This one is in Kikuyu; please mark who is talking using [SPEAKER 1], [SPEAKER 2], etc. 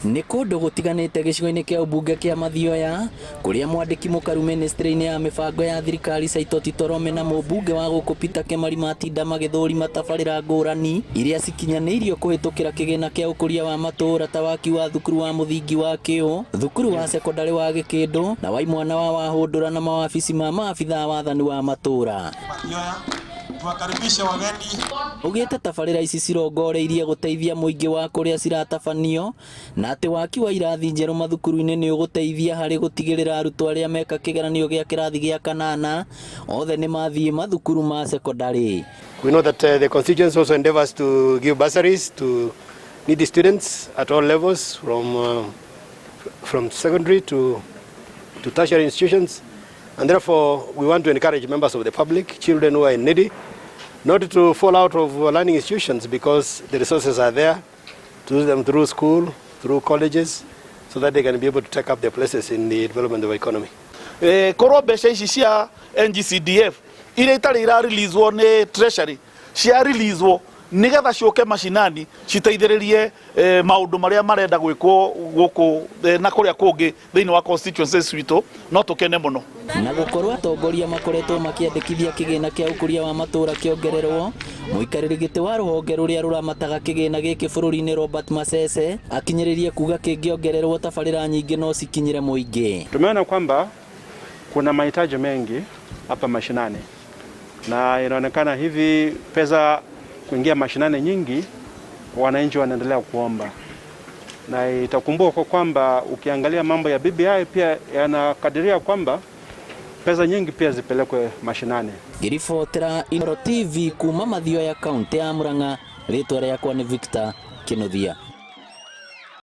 [SPEAKER 1] Nĩ kũndũ gũtiganĩte gĩcigo-inĩ kĩa ũmbunge kĩa Mathioya, kũrĩa mwandĩki mũkaru mĩnĩstrĩ-inĩ ya mĩbango ya thirikari Saitoti Torome na mũmbunge wa gũkũ Peter Kemari matinda magĩthũrima tabarĩra ngũrani iria cikinyanĩirio kũhĩtũkĩra kĩgĩna kĩa ũkũria wa matũũra ta waki wa thukuru wa mũthingi wa Kĩũ, thukuru wa cekondarĩ wa Gĩkĩndũ na wa imwana wa Wahũndũra na mawabici ma maabithaa wathani wa matũũra.
[SPEAKER 2] Mathioya, tuwakaribishe wageni.
[SPEAKER 1] Augĩte tabarĩra ici cirongoreirie gũteithia mũingĩ wa kũrĩa ciratabanio na atĩ waki wa irathi njerũ mathukuru-inĩ nĩ ũgũteithia harĩ gũtigĩrĩra arutwo arĩa meka kĩgeranio gĩa kĩrathi gĩa kanana othe nĩ mathiĩ mathukuru ma cekondarĩ.
[SPEAKER 3] We know that the constituency also endeavors to give bursaries to needy students at all levels from secondary to tertiary institutions, and therefore we want to encourage members of the public, children who are in need, not to fall out of learning institutions because the resources are there to do them through school, through colleges, so that they can be able to take up their places in the development of the economy.
[SPEAKER 4] Korwo mbeca ici cia NGCDF iria itarĩ ira releasewo nĩ treasury cia releasewo nigetha ciũke macinani citeithĩrĩrie maũndũ marĩa marenda gwĩkwo gũkũ na kũrĩa kũngĩ thĩinĩ wa constituencies witũ, no tũkene mũno.
[SPEAKER 1] Na gũkorwo atongoria makoretwo makĩandĩkithia kĩgĩna kĩa ũkũria wa matũũra kĩongererwo, mũikarĩri gĩtĩ wa rũhonge rũrĩa rũramataga kĩgĩna gĩkĩ bũrũri-inĩ Robert Masese akinyĩrĩrie kuga kĩngĩongererwo tabarĩra nyingĩ no cikinyĩre mũingĩ.
[SPEAKER 5] Tumeona kwamba kuna mahitaji mengi hapa mashinani na inaonekana hivi pesa kuingia mashinani nyingi, wananchi wanaendelea kuomba, na itakumbuka kwamba ukiangalia mambo ya BBI pia yanakadiria kwamba pesa nyingi pia zipelekwe mashinani.
[SPEAKER 1] Ngĩribotera Inooro TV kuma Mathioya, kaunti ya Murang'a, rĩtwa rĩakwa nĩ Victor Kinuthia.